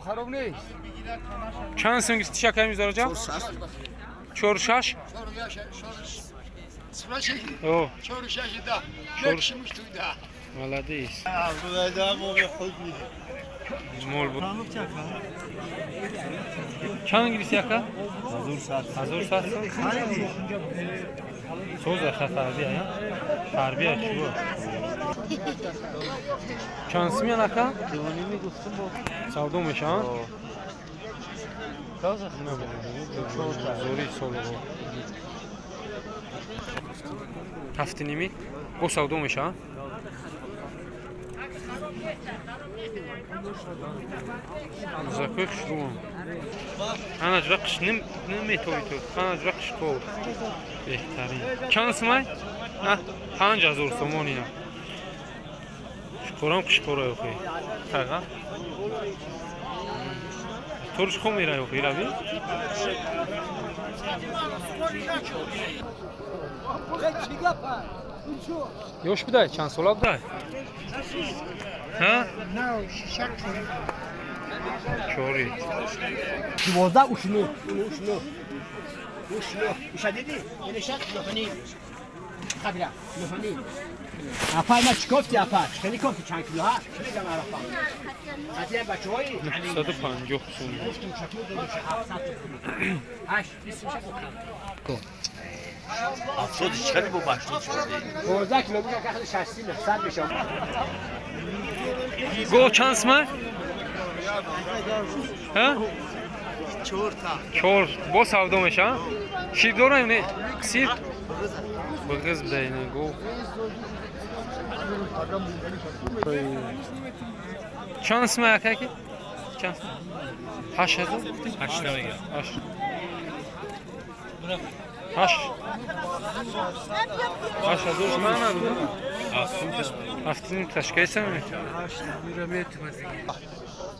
Хароб нест. Чанд сум гирифти шакай мизораҷа? 4 6. 4 6 да. Молодец. Мол буд. Чанд гирифти ака? 1100. Соза тарбия, я? Тарбия чӣ? Чанд сумян ака? Савдо мешаванд? Зори соло. 7.5 бо савдо мешаванд? Закой хушрӯам. Ана ҷура қиш наметови ту. Ана ҷура қишқов. Беҳтарин. Чанд сумай? 5000 сомон ина. Қишқорам қишқора ёхи. Тага. Турш хо мера ёхи раби? Ёш будай? Чанд сола будай? Ҳа? Чори. 12 ушну. Ушну. Ушну. Уша диди? Инеша нохани. Қабра, нохани. Апай ма чӣ кофти апа? Хеле кофти чанд кило ҳа? Чӣ мегам арафа? Хатия бачаҳои 150 сум. 8 20 меша бо. 70 чӣ бо башти чӣ? 15 кило бука кахли 60 900 меша. Го чанд сма? Ҳа? 4 бо савдо меша? Шир дора не? Сир? Бғыз бидай не го. Чанд сма ака ки? Чанд? 8000? 8 мегам. 8. 8. 8000 шума надодам? 7 ташкайса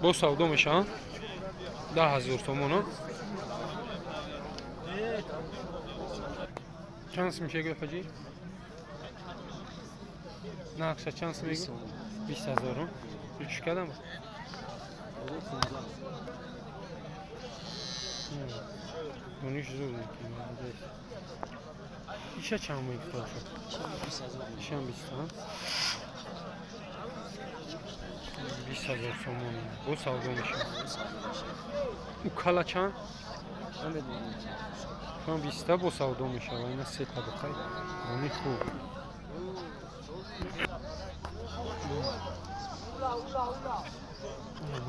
бо савдо мешаванд? 10000 сомон. Чанд сум мешавад ҳоҷӣ? Нақша чанд сум мегӯ? 20000. Чӣ кардам? Дониш зур мекунад. Иша чанд мегӯфта? Ишам 20, 20000 сомон. Бо савдо мешавад. Укала чанд? Чанд 20 бо савдо мешавад. Ина се табақаи рони хуб.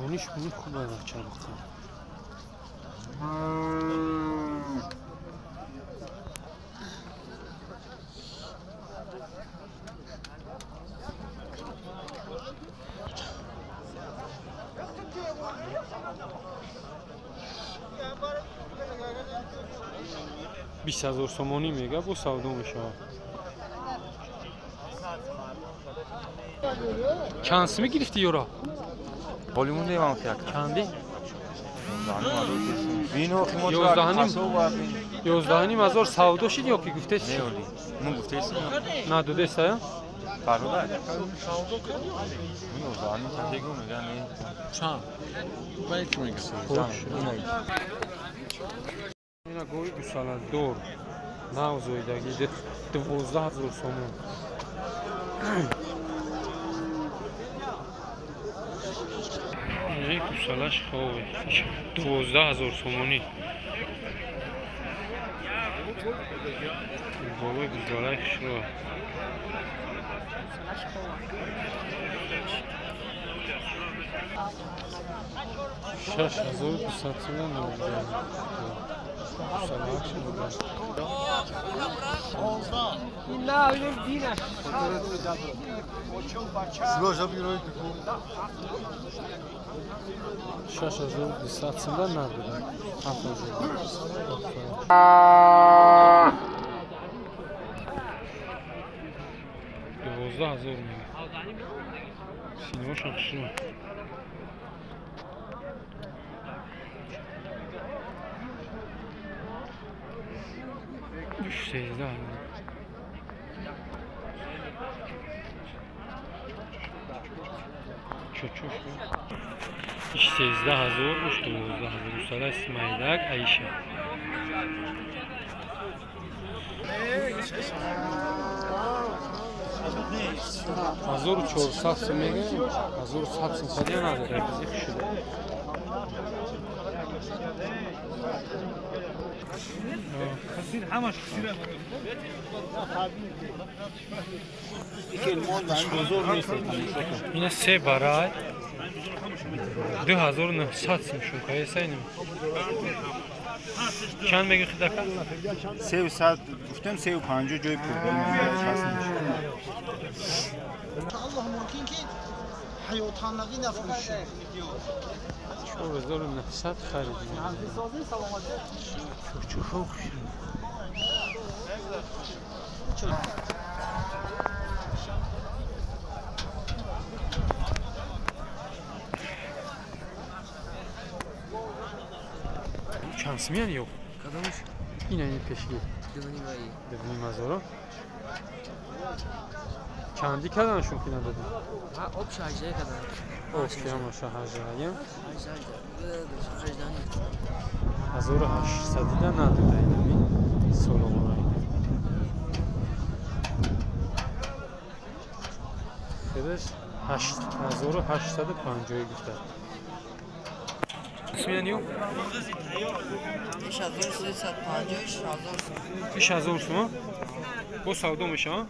Рониш буни хуб аст чабақа. Бист ҳазор сомонӣ мега бо савдо мешавад. Чанд сумӣ гирифтӣ ёро? Чанди? 11.5 ҳазор савдо шид ё ки гуфтест? На додеста я? Ина гови гусаладор нав зоидаги 12000 сомон. Ин гусалаш хове 12000 сомонӣ. Болои гусалаи хушро. 6200 сомон. Шаш ҳазору дусад сомон надодам. 7000. 12000 мега. Синошам хушро. 13. Чучуш. Иш 13 000, уш 12 000. Гусала майдак Аиша. 1400 сум мегӯем, 1100 сум қадия надорад, зиқ шуда. Ина се барай 2900 сум шункаеса инам. Чанд мегӯ хидака? 300 гуфтем, 350 ҷои пул. الله ممکن که حیاتانگی نفروشی. 4900 харидем. Чучухо чанд сумиян ё? Кадомаш? Ина ин пешги. 2,5 ҳазоро. Чанди карданашон ки надодӣ? Об 18 кардан. Об ҳамаша 18-ям. 1800-ида надода инами солоғора. Хелеш 8850 гуфта. Смиян ё? 6350, 6000. 6000 сума? Бо савдо мешава?